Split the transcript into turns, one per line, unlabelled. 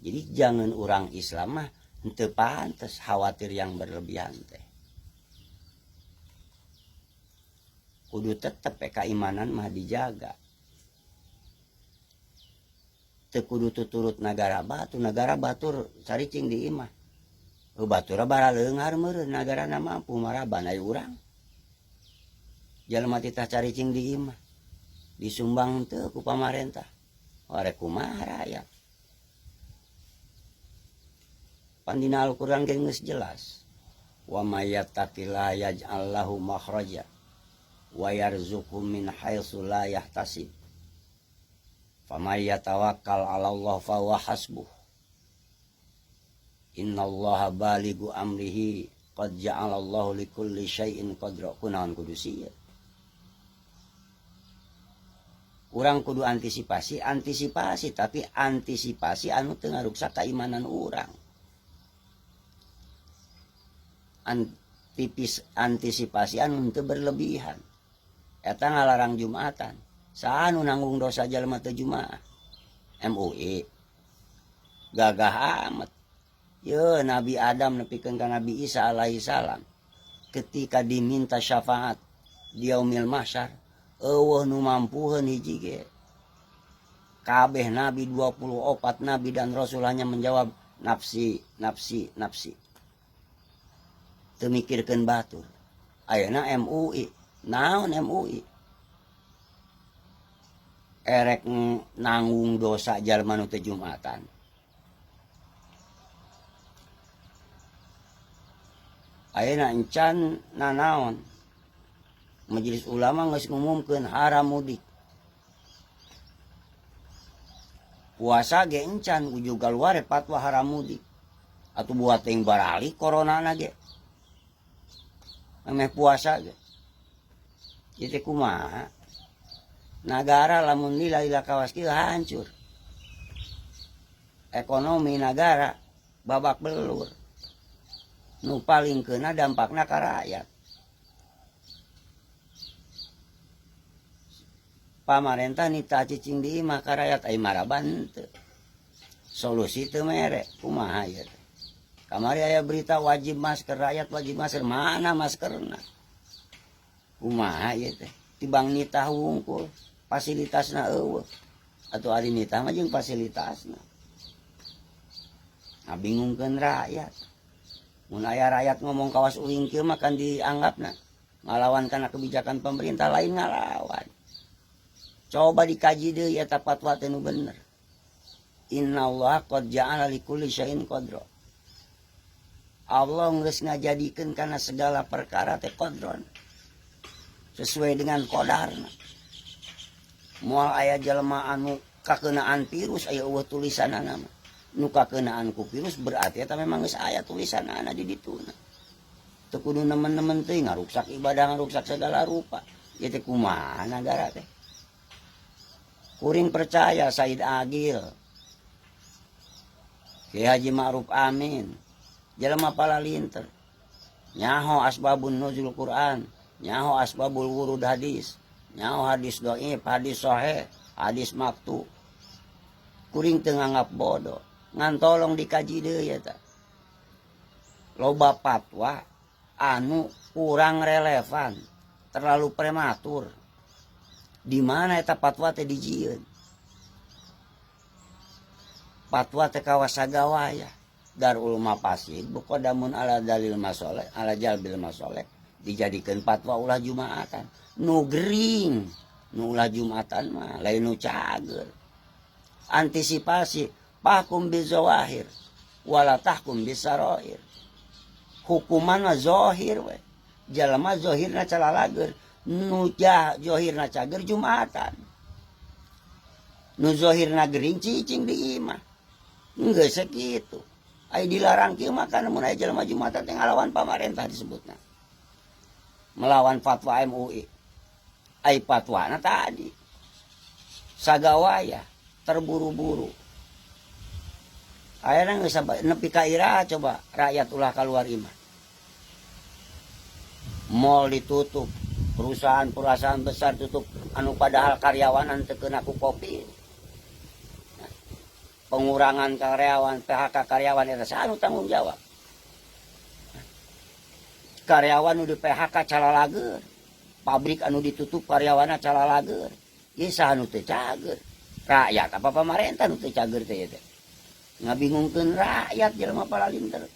Jadi jangan orang Islam mah henteu pantes khawatir yang berlebihan teh. Kudu tetep keimanan mah dijaga. Teu kudu tuturut nagara batur, nagara batur caricing di imah. Batur baraleunghar meureun nagarana mampu maraban aya urang. Jalma titah caricing di imah. Disumbang teu ku pamarentah. Arek kumaha rakyat. Pan dina Al-Qur'an ge geus jelas. Wa may yattaqillaha yaj'al lahu makhraja wa yarzuqhu min haitsu la yahtasib. Famay yatawakkal 'ala Allah fa huwa hasbuh. Innallaha balighu amrihi qad ja'alallahu likulli syai'in qadra. Kunaon kudu sieun? Urang kudu antisipasi, antisipasi tapi antisipasi anu teu ngaruksak keimanan urang. Antisipasi anu teu berlebihan. Eta ngalarang Jumatan. Saha nu nanggung dosa jalma teu Jumaah? MUI. Gagah amat. Ye Nabi Adam nepikeun ka Nabi Isa alaihi salam. Ketika diminta syafaat di yaumil mahsyar, eueuh nu mampuheun hiji ge. Kabeh nabi 24 nabi dan rasul hanya menjawab nafsi, nafsi, nafsi. Teu mikirkeun batur. Ayeuna MUI, naon MUI? Erek nanggung dosa jalma nu teu Jumatan. Ayeuna encan nanaon? Majelis ulama geus ngumumkeun haram mudik. Puasa ge encan ujug kaluar fatwa haram mudik. Atuh buat teuing baralik corona ge. Ameh puasa ge. Ieu teh kumaha? Nagara lamun lila-lila kawas kieu hancur. Ekonomi nagara babak belur. Nu paling kena dampakna ka rakyat. Pamarentah nita cicing di imah ka rakyat ai maraban teu. Solusi teu mere, kumaha ieu teh? Kamari aya berita wajib masker, rakyat wajib masker, mana maskerna? Kumaha ieu teh? Tibang nitah wungkul, fasilitasna eueuh. Atuh ari nitah mah jeung fasilitasna. Ngabingungkeun rakyat. Mun aya rakyat ngomong kawas uing kieu mah kan dianggapna ngalawan kana kebijakan pemerintah, lain ngalawan. Coba dikaji deui eta fatwa teh nu bener. Innallaha qad ja'ala likulli syai'in qadra. Allah geus ngajadikeun kana segala perkara teh qadron. Sesuai dengan qadarna. Moal aya jelema anu kakeunaan virus aya eueuh tulisanana mah. Nu kakeunaan ku virus berarti eta memang geus aya tulisanana di dituna. Teu kudu nemen-nemen teuing ngaruksak ibadah, ngaruksak segala rupa. Ieu teh kumaha nagara teh? Kuring percaya Said Agil, Kiai Haji Ma'ruf Amin, jelema palalinter, nyaho asbabun nuzul Quran, nyaho asbabul wurud hadis, nyaho hadis dhaif, hadis sahih, hadis maktu. Kuring teu nganggap bodoh, ngan tolong dikaji deui eta. Loba fatwa anu kurang relevan, terlalu prematur. Di mana eta fatwa teh dijieun? Fatwa teh kawas sagawaya. Darul Mafasid buqadamun ala dalil masoleh, ala jalbil masoleh dijadikeun fatwa ulah Jumatan. Nu gering, nu ulah Jumatan mah lain nu cager. Antisipasi fahkum bizawahir wala tahkum bisarair. Hukuman mah zahir we. Jalma zahirna calalager, nu zahirna cager Jumatan. Nu zahirna gering cicing di imah. Geus sakitu. Ai dilarang kieu mah kana mun aya jelema Jumatan teh ngalawan pamarentah disebutna. Melawan fatwa MUI. Ai fatwana tadi sagawaya terburu-buru. Ayeuna geus nepi ka iraha coba rakyat ulah kaluar imah. Mall ditutup, perusahaan-perusahaan besar tutup, anu padahal karyawanan teu kena ku Covid. Pengurangan karyawan, PHK karyawan, eta saha nu tanggung jawab? Karyawan nu di PHK calalager, pabrik anu ditutup karyawanna calalager. Ieu saha nu teu cager? Rakyat apa pemerintah nu teu cager teh teh? Ngabingungkeun rakyat jelema palalinter.